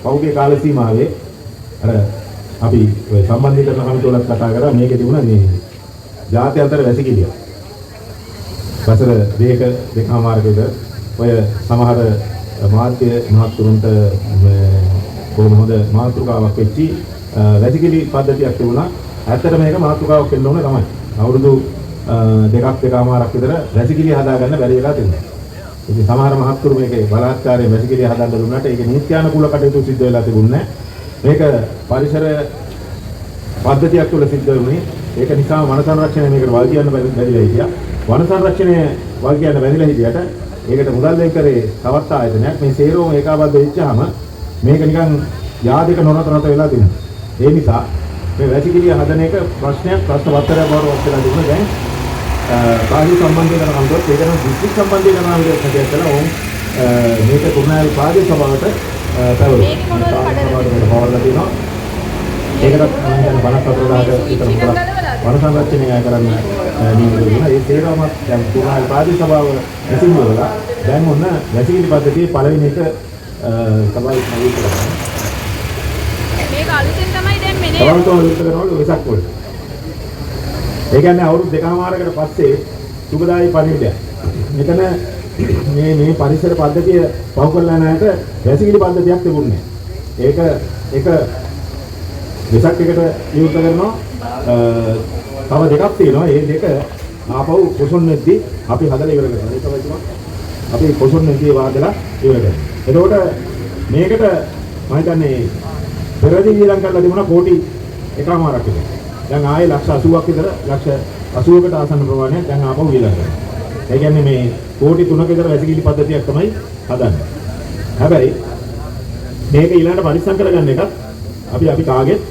පහුගිය කාල සීමාවේ අර අපි ඔය සම්බන්ධීකරණ කමිටුවලත් කතා කරා. මේකේ තිබුණා මේ ජාත්‍යන්තර වැසිකිළිය. වසර දෙක දෙකමාරක විතර ඔය සමහර මාධ්‍ය මහත්තුරුන්ට බොහොම හොඳ මාතෘකාවක් වෙච්චි වැසිකිලි පද්ධතියක් තිබුණා. ඇත්තට මේක මාතෘකාවක් වෙන්න ඕනේ තමයි. අවුරුදු දෙකක් දෙකමාරක් විතර වැසිකිලි හදාගන්න බැරි වෙලා තිබුණා. ඉතින් සමහර මහත්තුරු මේකේ බලහත්කාරයෙන් වැසිකිලි හදන්න දුන්නාට ඒක නීත්‍යානුකූල කටයුතු සිද්ධ වෙලා තිබුණේ නැහැ. මේක පරිසර පද්ධතියක් තුළ සිද්ධ වුණේ. ඒක නිසා වන සංරක්ෂණය මේකට වල් කියන්න බැරිලා හිටියා. වන සංරක්ෂණය වල් කියන්න බැරිලා හිටියට ඒකට මුදල් වෙන් කරේ තවත් ආයතනයක්. මේ සේරම ඒකාබද්ධ වෙච්චාම මේක නිකන් යාදෙක නොරත රත වෙලා තිබුණා. ඒ නිසා මේ වැසිකිළිය හදන එක ප්‍රශ්නයක්, ප්‍රශ්න පත්‍රයක් බවට පත් වෙලා තිබුණා. දැන් ප්‍රාදේශීය සම්බන්ධීකරණ කමිටුවත්, ඒක නම් දිස්ත්‍රික් සම්බන්ධීකරණ කමිටුවක් හැටියට කළා. ඔවුන් මේක කුරුණෑගල ප්‍රාදේශීය සභාවට පැවරුවා. මේකේ මොනවද කඩලා සභාවට මේක පවරලා තියෙනවා. ඒකටත් මම හිතන්නේ 54,000ක විතර මුදලක් වන සංරක්ෂණය කරන්න නියමිත වුණා. ඒ සේරමත් දැන් කුරුණෑගල ප්‍රාදේශීය සභාව විසින් වල දැන් ඔන්න වැසිකිලි පද්ධතියේ පළවෙනි එක සභාව ඉස්මතු කරනවා. මේක අලුතෙන් තමයි දැම්මේ නේද? සභාව විවෘත කරනවලු වෙසක් වලට. ඒ කියන්නේ අවුරුදු දෙකමාරකට පස්සේ සුබදායි පණිවිඩයක්. මෙතන මේ මේ පරිසර පද්ධතිය පහු කරලා නැට වැසිකිලි පද්ධතියක් තිබුණේ නැහැ. ඒක එක වෙසක් එකට විවෘත කරනවා. තව දෙකක් තියෙනවා. ඒ දෙක ආපහු පොසොන් වෙද්දි අපි හදලා ඉවර කරනවා. ඒක තමයි තුමා. අපි පොසොන් වෙද්දි ඒවා හදලා ඉවර කරනවා. එතකොට මේකට මම හිතන්නේ පෙරදී වියදම් කරලා තිබුණා කෝටි 1.5ක් විතර. දැන් ආයේ ලක්ෂ 80ක් විතර, ලක්ෂ 80කට ආසන්න ප්‍රමාණයක් දැන් ආපහු වියදම් කරනවා. ඒ කියන්නේ මේ කෝටි 3ක විතර වැසිකිලි පද්ධතියක් තමයි හදන්නේ. හැබැයි මේක ඊළඟට පරිස්සම් කරගන්න එකත් අපි අපි කාගෙත්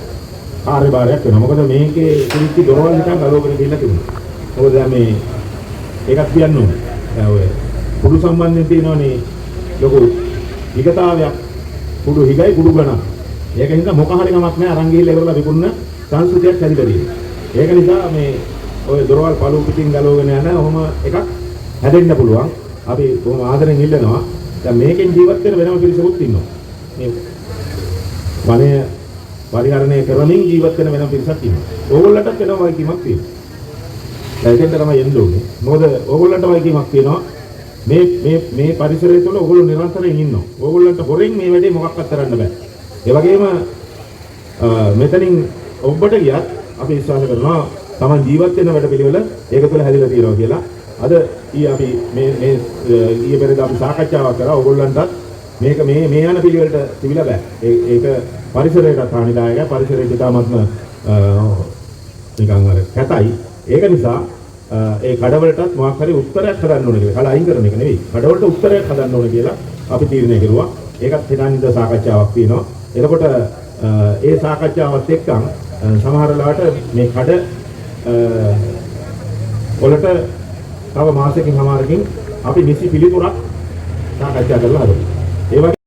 කාර්යභාරයක් වෙනවා. මොකද මේකේ තිබිච්ච දොරවල් නිකන් ගලවගෙන ගිහිල්ලා තිබුණා. මොකද දැන් මේ ඒකත් කියන්න ඕනේ. දැන් ඔය කුඩු සම්බන්ධයෙන් තියෙනවනේ ලොකු හිගතාවයක්. කුඩු හිගයි කුඩු ගණන්. ඒක හින්දා මොක හරි කමක් නැහැ අරන් ගිහිල්ලා ඉවරලා විකුණන සංස්කෘතියක් හැදිලා තියෙනවා. ඒක නිසා මේ ඔය දොරවල් පළු පිටින් ගලවගෙන යන ඔහොම එකක් හැදෙන්න පුළුවන්. අපි බොහොම ආදරෙන් ඉල්ලනවා. දැන් මේකෙන් ජීවත් වෙන වෙනම පිරිසකුත් ඉන්නවා. මේ වනය පරිහරණය කරමින් ජීවත් වෙන වෙනම පිරිසක් ඉන්නවා. ඕගොල්ලන්ටත් වෙනම වගකීමක් තියෙනවා. දැන් එතෙන්ට තමයි එන්න ඕනේ. මොකද ඕගොල්ලන්ට වගකීමක් තියෙනවා. මේ මේ මේ පරිසරය තුළ ඕගොල්ලෝ නිරන්තරයෙන් ඉන්නවා. ඕගොල්ලන්ට හොරෙන් මේ වැඩේ මොකක්වත් කරන්න බෑ. ඒ වගේම මෙතනින් ඔබට ගියත් අපි විශ්වාස කරනවා තමන් ජීවත් වෙන වැඩ පිළිවෙල ඒක තුළ හැදිලා තියෙනවා කියලා. අද ඊ අපි මේ මේ ඊයේ පෙරේද අපි සාකච්ඡාවක් කරා. ඕගොල්ලන්ටත් මේක මේ මේ යන පිළිවෙලට තිබිලා බෑ. ඒක පරිසරයටත් හානිදායකයි. පරිසරයට ඉතාමත්ම නිකන් අර කැතයි. ඒක නිසා ඒ කඩවලටත් මොකක් හරි උත්තරයක් හදන්න ඕන කියලා. කඩ අයින් කරන එක නෙවෙයි. කඩවලට උත්තරයක් හදන්න ඕන කියලා අපි තීරණය කරුවා. ඒකත් හිතාන ඉඳ සාකච්ඡාවක් තියෙනවා. එතකොට ඒ සාකච්ඡාවත් එක්කන් සමහර වෙලාවට මේ කඩ වලට තව මාසෙකින් හමාරකින් අපි නිසි පිළිතුරක් සාකච්ඡා කරලා හදමු. ඒ වගේ